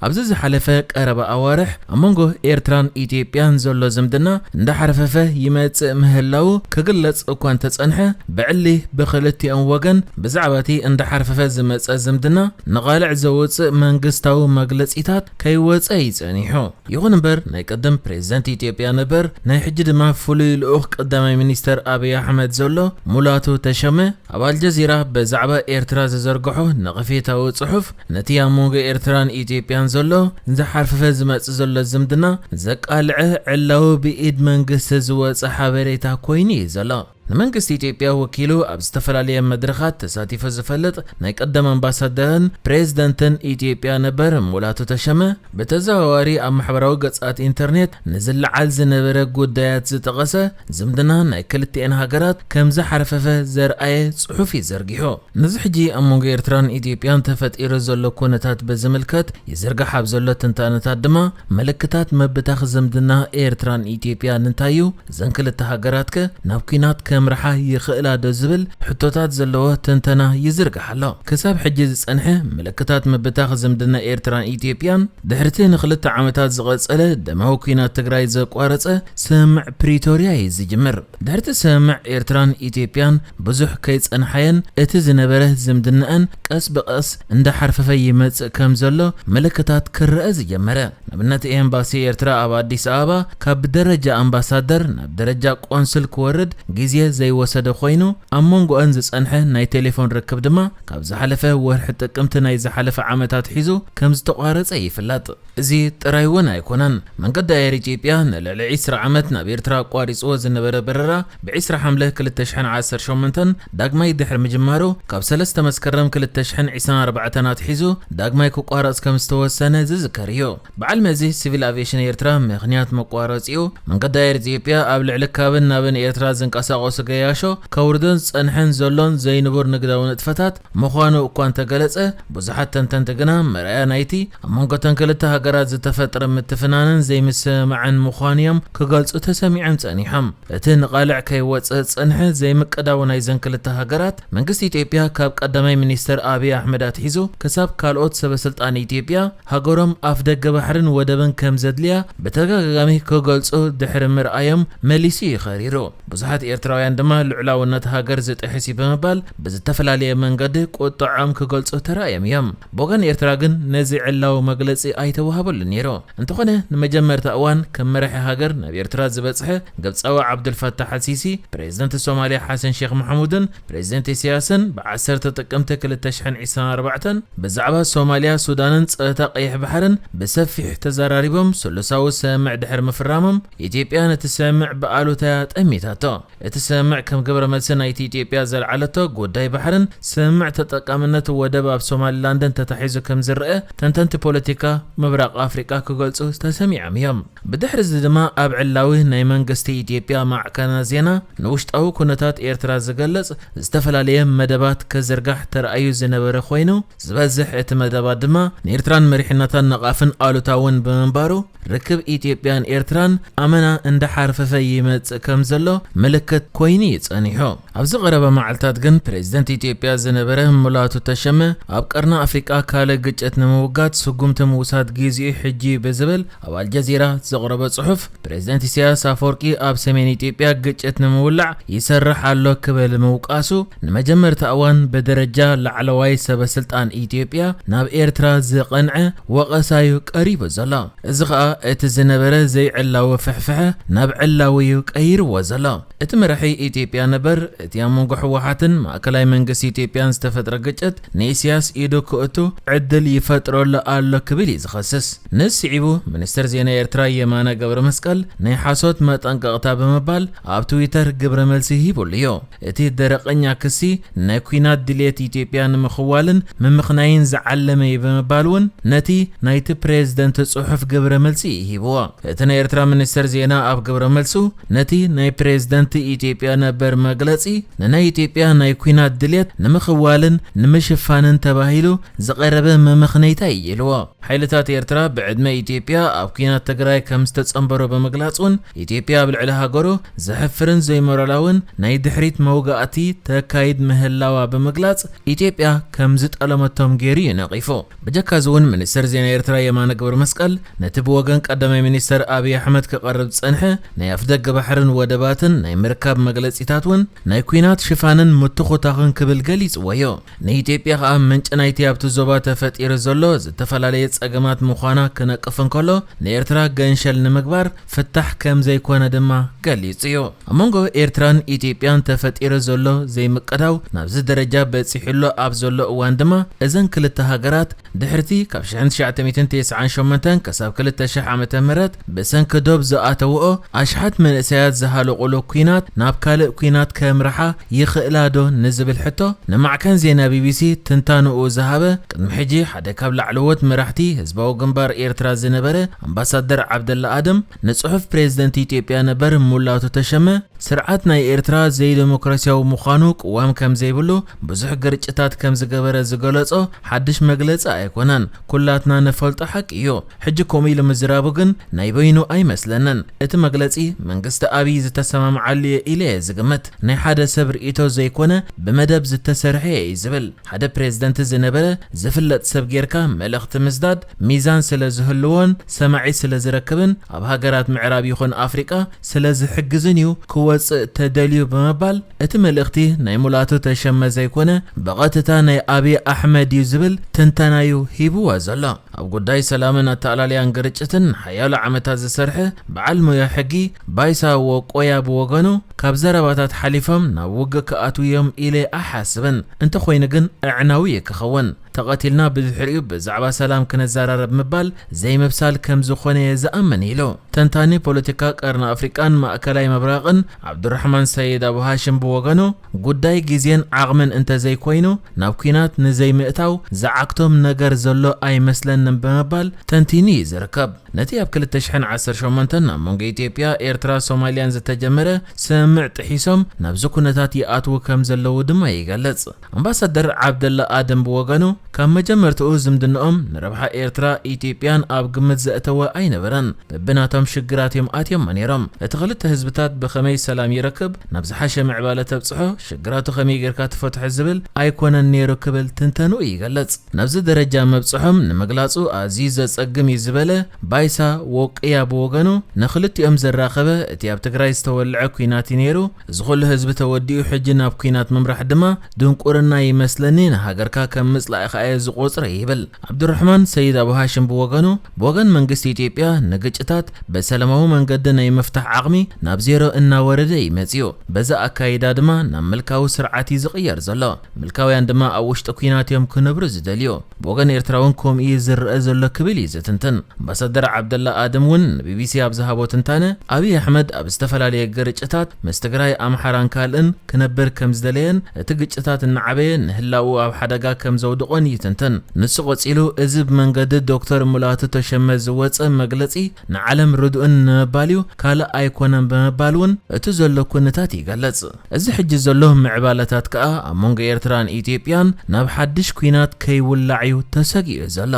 ኣብዚ ዝሓለፈ ቀረባ ኣዋርሕ ኣብ መንጎ ኤርትራን ኢትዮጵያን ዘሎ ዝምድና እንዳሓርፈፈ ይመጽእ ምህላዉ ክግለጽ እኳ እንተጸንሐ፣ ብዕሊ ብኽልቲኦም ወገን ብዛዕባ እቲ እንዳሓርፈፈ ዝመጸ ዝምድና ንቓልዕ ዘውጽእ መንግስታዊ መግለጺታት ከይወጸ እዩ ጸኒሑ። ይኹን እምበር፣ ናይ ቀደም ፕሬዝደንት ኢትዮጵያ ነበር፣ ናይ ሕጂ ድማ ፍሉይ ልኡኽ ቀዳማይ ሚኒስተር ኣብይ ኣሕመድ ዘሎ ሙላቱ ተሸመ፣ ኣብ ኣልጀዚራ ብዛዕባ ኤርትራ ዝዘርግሖ ነቐፌታዊ ጽሑፍ፣ ነቲ ኣብ መንጎ ኤርትራን ኢትዮጵያን ዘሎ ዝሓርፈፈ ዝመጽእ ዘሎ ዝምድና ዘቃልዐ ዕላዊ ብኢድ መንግስቲ ዝወጸ ሓበሬታ ኮይኑ እዩ ዘሎ። ንመንግስቲ ኢትዮጵያ ወኪሉ ኣብ ዝተፈላለየ መድረኻት ተሳቲፉ ዝፈልጥ ናይ ቀደም ኣምባሳደርን ፕሬዝደንትን ኢትዮጵያ ነበር ሙላቱ ተሸመ፣ ብተዘዋዋሪ ኣብ ማሕበራዊ ገጻት ኢንተርኔት ንዝለዓል ዝነበረ ጉዳያት ዝጠቐሰ ዝምድና ናይ ክልቲኤን ሃገራት ከም ዝሓርፈፈ ዘርኣየ ጽሑፍ እዩ ዘርጊሑ። ነዚ ሕጂ ኣብ መንጎ ኤርትራን ኢትዮጵያን ተፈጢሩ ዘሎ ኩነታት ብዝምልከት ይዝርጋሕ ኣብ ዘሎ ትንታነታት ድማ፣ ምልክታት ምብታኽ ዝምድና ኤርትራን ኢትዮጵያን እንታይ እዩ? እዘን ክልተ ሃገራትከ ናብ ኲናት ከምርሓ ይኽእላ ዶ ዝብል ሕቶታት ዘለዎ ትንተና ይዝርጋሕ ኣሎ። ክሳብ ሕጂ ዝጸንሐ ምልክታት ምብታኽ ዝምድና ኤርትራን ኢትዮጵያን፣ ድሕሪቲ ንኽልተ ዓመታት ዝቐጸለ ደማዊ ኲናት ትግራይ ዘቋረጸ ስምምዕ ፕሪቶርያ እዩ ዝጅምር። ድሕሪቲ ስምምዕ ኤርትራን ኢትዮጵያን ብዙሕ ከይጸንሓየን እቲ ዝነበረ ዝምድናኣን ቀስ ብቐስ እንዳሓርፈፈ ይመጽእ ከም ዘሎ ምልክታት ክረአ ዝጀመረ። ንኣብነት፣ ኤምባሲ ኤርትራ ኣብ ኣዲስ ኣበባ ካብ ደረጃ ኣምባሳደር ናብ ደረጃ ቆንስል ክወርድ ግዜ ዘይወሰደ ኮይኑ፣ ኣብ መንጎኣን ዝጸንሐ ናይ ቴሌፎን ርክብ ድማ ካብ ዝሓለፈ ወርሒ ጥቅምቲ ናይ ዝሓለፈ ዓመታት ሒዙ ከም ዝተቋረጸ ይፍለጥ። እዚ ጥራይ እውን ኣይኮነን። መንገዲ ኣየር ኢትዮጵያ ንልዕሊ ዕስራ ዓመት ናብ ኤርትራ ኣቋሪጽዎ ዝነበረ በረራ፣ ብ ዕስራ ሓምለ ክልተ ሽሕን ዓሰርተ ሸሞንተን ዳግማይ ድሕሪ ምጅማሩ፣ ካብ ሰለስተ መስከረም ክልተ ሽሕን ዕስራን ኣርባዕተን ኣትሒዙ ዳግማይ ክቋረጽ ከም ዝተወሰነ ዝዝከር እዩ። በዓል መዚ ሲቪል ኣቪዬሽን ኤርትራ ምኽንያት መቋረጺኡ፣ መንገዲ ኣየር ኢትዮጵያ ኣብ ልዕሊ ካብን ናብን ኤርትራ ዝንቀሳቐሱ ገያሾ ከውርዶን ዝጸንሐን ዘሎን ዘይንቡር ንግዳዊ ንጥፈታት ምዃኑ እኳ እንተገለጸ፣ ብዙሓት ተንተንቲ ግና መርኣያ ናይቲ ኣብ መንጎ እተን ክልተ ሃገራት ዝተፈጥረ ምትፍናንን ዘይምስምማዕን ምዃኑ እዮም ክገልጹ ተሰሚዖም ጸኒሖም። እቲ ንቓልዕ ከይወጸ ዝጸንሐ ዘይምቅዳው ናይዘን ክልተ ሃገራት፣ መንግስቲ ኢትዮጵያ ካብ ቀዳማይ ሚኒስተር ኣብይ ኣሕመድ ኣትሒዙ ክሳብ ካልኦት ሰበ ስልጣን ኢትዮጵያ ሃገሮም ኣፍ ደገ ባሕርን ወደብን ከም ዘድልያ ብተደጋጋሚ ክገልጹ ድሕሪ ምርኣዮም መሊሱ እዩ ኸሪሩ። ብዙሓት ኤርትራውያን ድማ ልዑላውነት ሃገር ዝጥሕስ እዩ ብምባል ብዝተፈላለየ መንገዲ ቁጥዖም ክገልጹ ተራእዮም እዮም። ብወገን ኤርትራ ግን ነዚ ዕላዊ መግለጺ ኣይተዋህበሉን ነይሩ። እንተኾነ ንመጀመርታ እዋን ከም መራሒ ሃገር ናብ ኤርትራ ዝበጽሐ ግብጻዊ ዓብዱልፈታሕ ኣልሲሲ፣ ፕሬዝደንት ሶማልያ ሓሰን ሼክ መሓሙድን ፕሬዝደንት ኢሳያስን ብ ዓሰርተ ጥቅምቲ ክልተ ሽሕን ዕስራን ኣርባዕተን ብዛዕባ ሶማልያ፣ ሱዳንን ጸጥታ ቀይሕ ባሕርን ብሰፊሕ ተዘራሪቦም ስሉሳዊ ስምምዕ ድሕሪ ምፍራሞም፣ ኢትዮጵያ ነቲ ስምምዕ ብኣሉታ እያ ጠሚታቶ። እቲ ስምምዕ ከም ግብረ መልሲ ናይቲ ኢትዮጵያ ዘልዓለቶ ጉዳይ ባሕርን ስምምዕ ተጠቃምነት ወደብ ኣብ ሶማሊላንድን ተታሒዙ ከም ዝረአ ተንተንቲ ፖለቲካ ምብራቕ ኣፍሪቃ ክገልጹ ተሰሚዖም እዮም። ብድሕሪ እዚ ድማ ኣብ ዕላዊ ናይ መንግስቲ ኢትዮጵያ ማዕከናት ዜና ንውሽጣዊ ኩነታት ኤርትራ ዝገልጽ ዝተፈላለየ መደባት ክዝርጋሕ ተራእዩ ዝነበረ ኮይኑ፣ ዝበዝሕ እቲ መደባት ድማ ንኤርትራን መሪሕነታን ነቓፍን ኣሉታውን ብምንባሩ፣ ርክብ ኢትዮጵያን ኤርትራን ኣመና እንዳሓርፈፈ ይመጽእ ከም ዘሎ ምልክት ኮይኑ እዩ ጸኒሑ። ኣብዚ ቀረባ መዓልታት ግን ፕሬዝደንት ኢትዮጵያ ዝነበረ ሙላቱ ተሸመ፣ ኣብ ቀርኒ ኣፍሪቃ ካልእ ግጭት ንምውጋድ ስጉምቲ ምውሳድ ግዚኡ ሕጂ እዩ ብዝብል ኣብ ኣልጀዚራ ዘቕረቦ ጽሑፍ፣ ፕሬዝደንት ኢሳያስ ኣፈወርቂ ኣብ ሰሜን ኢትዮጵያ ግጭት ንምውላዕ ይሰርሕ ኣሎ ክብል ምውቃሱ፣ ንመጀመርታ እዋን ብደረጃ ላዕለዋይ ሰበ ስልጣን ኢትዮጵያ ናብ ኤርትራ ዝቐንዐ ወቐሳ እዩ ቀሪቡ ዘሎ። እዚ ኸኣ እቲ ዝነበረ ዘይዕላዊ ፍሕፍሐ ናብ ዕላዊ እዩ ቀይርዎ ዘሎ። እቲ መራሒ ኢትዮጵያ ነበር፣ እቲ ኣብ መንጎ ህወሓትን ማእከላይ መንግስቲ ኢትዮጵያን ዝተፈጥረ ግጭት ንኢሳያስ ኢዱ ክእቱ ዕድል ይፈጥረሉ ኣሎ ክብል እዩ ዝኸስስ። ንሱ ስዒቡ፣ ሚኒስትር ዜና ኤርትራ የማነ ገብረ መስቀል ናይ ሓሶት መጠንቀቕታ ብምባል ኣብ ትዊተር ግብረ መልሲ ሂቡሉ እዩ። እቲ ደረቐኛ ክሲ ናይ ኲናት ድልየት ኢትዮጵያ ንምኽዋልን ምምኽናይን ዝዓለመ እዩ ብምባል እውን ነቲ ናይቲ ፕሬዝደንት ጽሑፍ ግብረ መልሲ ይሂብዎ። እቲ ናይ ኤርትራ ሚኒስተር ዜና ኣብ ግብረ መልሱ፣ ነቲ ናይ ፕሬዝደንት ኢትዮጵያ ነበር መግለጺ፣ ንናይ ኢትዮጵያ ናይ ኲናት ድልየት ንምኽዋልን ንምሽፋንን ተባሂሉ ዝቐረበ መመኽነይታ እዩ ኢልዎ። ሓይልታት ኤርትራ ብዕድመ ኢትዮጵያ ኣብ ኲናት ትግራይ ከም ዝተጸንበሮ ብምግላጽ እውን፣ ኢትዮጵያ ኣብ ልዕሊ ሃገሩ ዘሕፍርን ዘይሞራላውን ናይ ድሕሪት መውጋእቲ ተካይድ ምህላዋ ብምግላጽ፣ ኢትዮጵያ ከም ዝጠለመቶም ገይሩ እዩ ነቒፉ። ብጀካዚ እውን፣ ሚኒስተር ዜና ኤርትራ የማነ ገብረ መስቀል፣ ነቲ ብወገን ቀዳማይ ሚኒስተር ኣብይ ኣሕመድ ክቐርብ ዝጸንሐ ናይ ኣፍደገ ባሕርን ወደባትን ናይ ምርካብ መግለጺታት እውን ናይ ኲናት ሽፋንን ምትኹታኽን ክብል ገሊጽዎ እዩ። ንኢትዮጵያ ከኣ ምንጪ ናይቲ ኣብቲ ዞባ ተፈጢሩ ዘሎ ዝተፈላለየ ጸገማት ምዃና ክነቅፍ እንከሎ፣ ንኤርትራ ገንሸል ንምግባር ፍታሕ ከም ዘይኮነ ድማ ገሊጹ እዩ። ኣብ መንጎ ኤርትራን ኢትዮጵያን ተፈጢሩ ዘሎ ዘይምቅዳው ናብዚ ደረጃ በጺሑሎ ኣብ ዘሎ እዋን ድማ፣ እዘን ክልተ ሃገራት ድሕርቲ ካብ ሽሕን ትሽዓተ ሚእትን ተስዓን ሸሞንተን ክሳብ ክልተ ሽሕ ዓመተ ምህረት ብሰንኪ ዶብ ዝኣተውኦ ኣሽሓት መንእሰያት ዝሃለቑሉ ኲናት ናብ ካልእ ኲናት ከምርሓ ይኽእላ ዶ ንዝብል ሕቶ፣ ንማዕከን ዜና ቢቢሲ ትንታንኡ ዝሃበ፣ ቅድሚ ሕጂ ሓደ ካብ ላዕለዎት መራሕቲ ህዝባዊ ግንባር ኤርትራ ዝነበረ ኣምባሳደር ዓብደላ ኣደም፣ ንጽሑፍ ፕሬዝደንት ኢትዮጵያ ነበር ሙላቱ ተሸመ፣ ስርዓት ናይ ኤርትራ ዘይደሞክራሲያዊ ምዃኑ ቅዋም ከም ዘይብሉ፣ ብዙሕ ግርጭታት ከም ዝገበረ ዝገለጾ ሓድሽ መግለጺ ኣይኮነን። ኩላትና ንፈልጦ ሓቂ እዩ። ሕጂ ከምኡ ኢሉ ምዝራቡ ግን ናይ በይኑ ኣይመስለንን። እቲ መግለጺ መንግስቲ ኣብይ ዝተሰማምዓሉ እየ ኢለ እየ ዝግምት። ናይ ሓደ ሰብ ርእይቶ ዘይኮነ ብመደብ ዝተሰርሐ እየ እዩ ዝብል። ሓደ ፕሬዝደንት ዝነበረ ዝፍለጥ ሰብ ጌርካ መልእኽቲ ምስዳድ ሚዛን ስለ ዝህልዎን ሰማዒ ስለ ዝረክብን ኣብ ሃገራት ምዕራብ ይኹን ኣፍሪቃ ስለ ዝሕግዝን እዩ ክወጽእ ተደልዩ ብምባል፣ እቲ መልእኽቲ ናይ ሙላቱ ተሸመ ዘይኮነ ብቐጥታ ናይ ኣብይ ኣሕመድ እዩ ዝብል ትንተናዩ ሂብዎ ዘሎ። ኣብ ጉዳይ ሰላምን ኣተኣላልያን ግርጭትን ሓያሎ ዓመታት ዝሰርሐ በዓል ሞያ ሕጊ ባይሳ ወቆያ ብወገኑ፣ ካብ ዘረባታት ሓሊፎም ናብ ውግእ ክኣትዉ እዮም ኢለ ኣይሓስብን። እንተኾይኑ ግን ኣዕናዊ እዩ ክኸውን። ተቐቲልና ብድሕሪኡ ብዛዕባ ሰላም ክነዘራረብ ምባል ዘይምብሳል ከም ዝኾነ እየ ዝኣምን ኢሉ። ተንታኒ ፖለቲካ ቀርኒ ኣፍሪቃን ማእከላይ ምብራቕን ዓብዱራሕማን ሰይድ ኣቡ ሃሽም ብወገኑ፣ ጉዳይ ግዜን ዓቕምን እንተዘይኮይኑ ናብ ኲናት ንዘይምእታው ዝዓግቶም ነገር ዘሎ ኣይመስለንን ብምባል ተንቲኑ እዩ ዝርከብ። ነቲ ኣብ ክልተ ሽሕን ዓሰርተ ሸሞንተን ኣብ መንጎ ኢትዮጵያ፣ ኤርትራ፣ ሶማልያን ዝተጀመረ ስምምዕ ጥሒሶም ናብዚ ኩነታት ይኣትዉ ከም ዘለዉ ድማ ይገልጽ። ኣምባሳደር ዓብደላ ኣደም ብወገኑ፣ ካብ መጀመርትኡ ዝምድንኦም ንረብሓ ኤርትራ ኢትዮጵያን ኣብ ግምት ዘእተወ ኣይነበረን። በብናቶም ሽግራት እዮም ኣትዮም ነይሮም። እቲ ክልተ ህዝብታት ብኸመይ ሰላም ይረክብ፣ ናብ ዝሓሸ ምዕባለ ተብጽሖ፣ ሽግራቱ ከመይ ጌርካ ትፈትሖ ዝብል ኣይኮነን ነይሩ ክብል ትንተንኡ ይገልጽ። ናብዚ ደረጃ መብጽሖም ንምግላጹ ኣዝዩ ዘጸግም እዩ ዝበለ ባይሳ ወቅያ ብወገኑ፣ ንኽልቲኦም ዘራኸበ እቲ ኣብ ትግራይ ዝተወልዐ ኲናት እዩ ነይሩ። እዚ ኩሉ ህዝቢ ተወዲኡ ሕጂ ናብ ኲናት ምምራሕ ድማ ድንቁርና ይመስለኒ፣ ንሃገርካ ከም ምጽላእ ከኣ እየ ዝቖጽሮ ይብል። ዓብዱራሕማን ሰይድ ኣቡ ሃሽም ብወገኑ፣ ብወገን መንግስቲ ኢትዮጵያ ንግጭታት ብሰላማዊ መንገዲ ናይ ምፍታሕ ዓቕሚ ናብ ዜሮ እናወረደ እዩ መጺኡ። በዚ ኣካይዳ ድማ ናብ ምልካዊ ስርዓት እዩ ዝቕየር ዘሎ። ምልካውያን ድማ ኣብ ውሽጢ ኲናት እዮም ክነብሩ ዝደልዩ። ብወገን ኤርትራ እውን ከምኡ እዩ ዝረአ ዘሎ ክብል እዩ ዝትንትን። ኣምባሳደር ዓብደላ ኣደም እውን ንቢቢሲ ኣብ ዝሃቦ ትንታነ፣ ኣብይ ኣሕመድ ኣብ ዝተፈላለየ ግርጭታት ምስ ትግራይ፣ ኣምሓራን ካልእን ክነብር ከም ዝደለየን፣ እቲ ግጭታት እናዓበየ ንህላውኡ ኣብ ሓደጋ ከም ዘውድቖን ይትንትን። ንሱ ቀጺሉ፣ እዚ ብመንገዲ ዶክተር ሙላቱ ተሸመ ዝወጸ መግለጺ ንዓለም ርዱእን ንምባል እዩ፣ ካልእ ኣይኮነን ብምባል እውን እቲ ዘሎ ኩነታት ይገልጽ። እዚ ሕጂ ዘሎ ምዕባለታት ከኣ ኣብ መንጎ ኤርትራን ኢትዮጵያን ናብ ሓድሽ ኲናት ከይውላዕ እዩ ተሰጊኡ ዘሎ።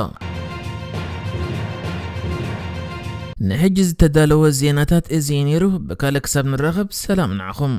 ንሕጂ ዝተዳለወ ዜናታት እዚ እዩ ነይሩ። ብካልእ ክሳብ ንራኸብ፣ ሰላም ንዓኹም።